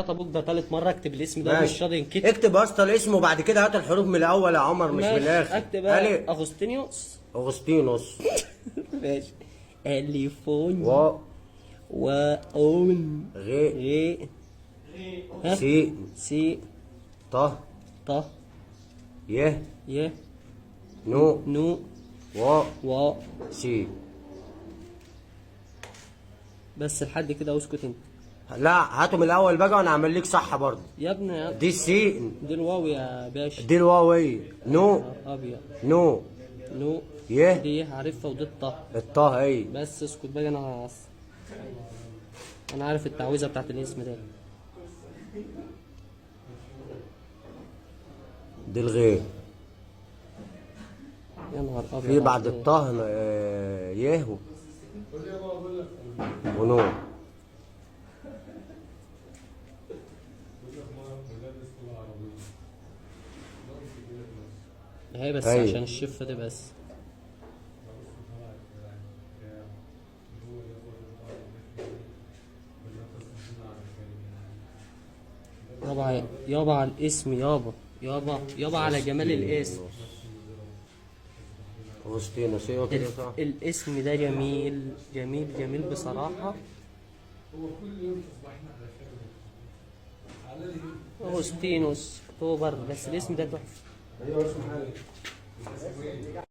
ابوك ده تالت مرة اكتب الاسم ده ماشي. مش راضي ينكتب. اكتب يا اسطى الاسم وبعد كده هات الحروف من الاول يا عمر، مش من ماشي، الاخر. اكتب بقى الف. اغسطينيوس. اغسطينوس. ماشي. اليفون. و. واون. غ. غ. ها؟ سي. سي. ط. ط. ي. ي. نو. نو. و. و. سي. بس لحد كده واسكت انت. لا، هاته من الاول بقى وانا اعمل لك صح برضه. يا ابني. دي السين. دي الواو يا باشا. دي الواو ايه؟ نو. ابيض. نو. نو. يه. دي يه عارفها، ودي الطه. الطه ايه؟ بس اسكت بقى، انا عارف التعويذه بتاعت الاسم ده. دي الغين. يا نهار ابيض. في بعد على إيه. الطه يه ونو. اهي بس. أيوة. عشان الشفه دي بس. يابا يابا على الاسم، يابا يابا يابا على جمال الاسم. اغسطينوس، ايوه كده صح. الاسم ده جميل جميل جميل بصراحة. اغسطينوس اكتوبر، بس الاسم ده تحفة.